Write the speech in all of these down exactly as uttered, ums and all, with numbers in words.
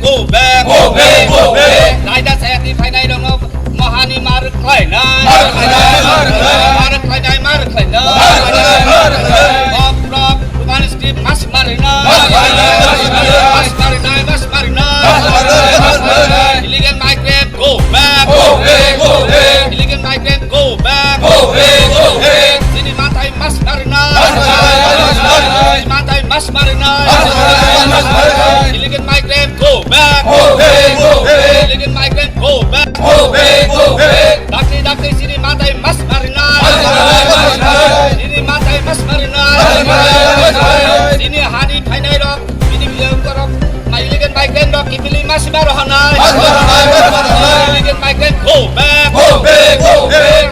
Go back. Go back, go back. Raida sayati phainai rokno mohani mar khlainai. Mar khlainai, mar khlainai. Mar khlainai, mar khlainai. Mar khlainai, mar khlainai. Kok rok, Roman script mas marinai. Mas marinai, mas marinai. Mas marinai, mas marinai. Mas marinai, mas marinai. Illegal migrant, go back. Go back, go back. Illegal migrant, go back. Go back, go back. Chini manthai mas marinai. Mas marinai, mas marinai. Chini manthai mas marinai. Mas marinai, mas marinai. Illegal migrant, go back. Go back, go back. Illegal migrant, go back. Go back, go back. Dakti, dakti, chini manthai mas marinai. Mas marinai, mas marinai. Chini manthai mas marinai. Mas marinai, mas marinai. Chini hani phainai rok, bini biya ukorok, illegal migrant rok, kibili mas baro hanai. Mas marinai, mas marinai. Illegal migrant, go back. Go back, go back.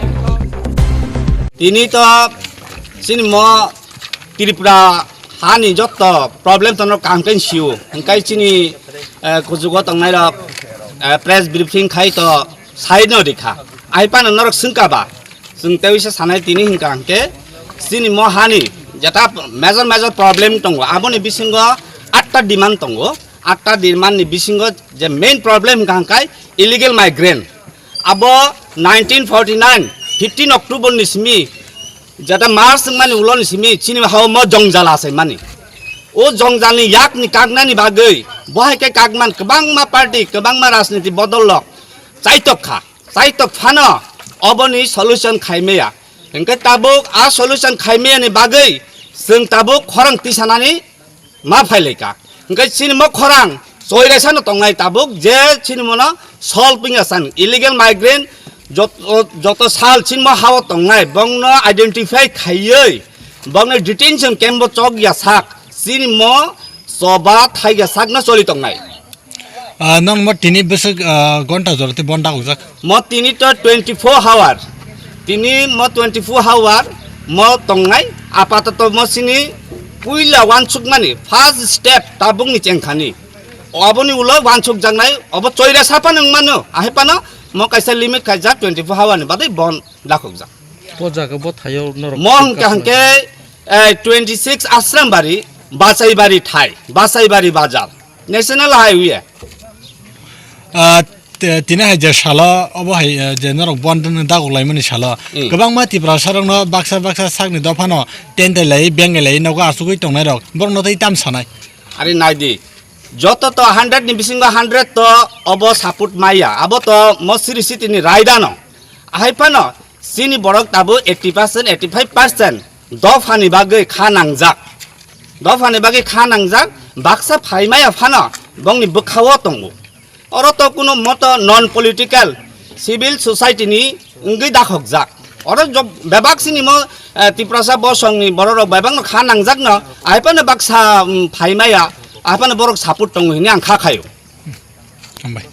Tini to chini mo Tripura hani jotto problem tono kaham khe sio. Hingkai chini, eh, kuchugo tongnai rok, eh, press briefing khai to sai no rikha. Ai pano norok sungka ba. Chwng tei wisa sanai tini hingka hingke chini mo hani jeta major major problem tongo. Aboni bisingo atta demand tongo. Atta demand ni bisingo je main problem hingka hingkai illegal migrant. Abo nineteen forty-nine, fifteen October ni simi, jeta March wngmani ulo ni simi, chini hao mo jongjal asai mani. O jongjal ni yak ni kaknani bagwi, bo hai khe kakman kwbangma party, kwbangma rajniti bodol rok chaitok kha. Chaitok phano oboni solution khaimaya. Hingke tabuk a solution khaimaya ni bagwi chwng tabuk khorang tisanani ma phailaika. Hingke chini mo khorang choiresa no tongnai tabuk je chini mono solving asan illegal migrant jot-, joto sal chini mo hao tongnai bongno identify khaiwi bongno detention camp bo chok ya sak chini mo choba thai ya sak no choli tongnai. Ah, nang mo tini bwswk, ah, gonta jora tei bon dakhokjak? Mo tini to twenty four hour. Tini mo twenty four hour mo tongnai. Apatoto mo sini puila wansukmani first step tabukni chengkhani. Oboni ulo wansukjaknai, obo choira sapan wngmano. Ahai pano mo kaisa limit khaijak twenty four hour ni badai bon dakhokjak. O jaga bo thaio norok Mo hingka hingke, eh, twenty six Ashram Bari, Basaibari thai, Basaibari bazar. National Highway. Ah, te-, tini hai je salo, obo hai, eh, je norok bon dagok laimani salo. Hmm. Kwbangma Tiprasa rokno baksa baksa sakni dophano tentai lai, bengai lai, nogo asugwi tongnai rok. Borokno tei tam sanai. Ari naidi. Joto to hundred ni bisingo hundred to obo support maya. Abo to mo siri siti ni raida no. Ahai phano chini borok tabuk eighty percent, eighty five percent dophani bagwi kha nangjak. Dophani bagwi kha nangjak, baksa phaimaya phano bongni bwkhao tongo. Oro to kuno moto non political, civil society ni wngwi dakhokjak. Oro job-, bebak sini mo, eh, Tiprasa bosongni bororok bebakno kha nangjakno, ahaipano baksa, mm, phaimaya, ahaipano borok support tongo hini ang kha khaio. Hambai.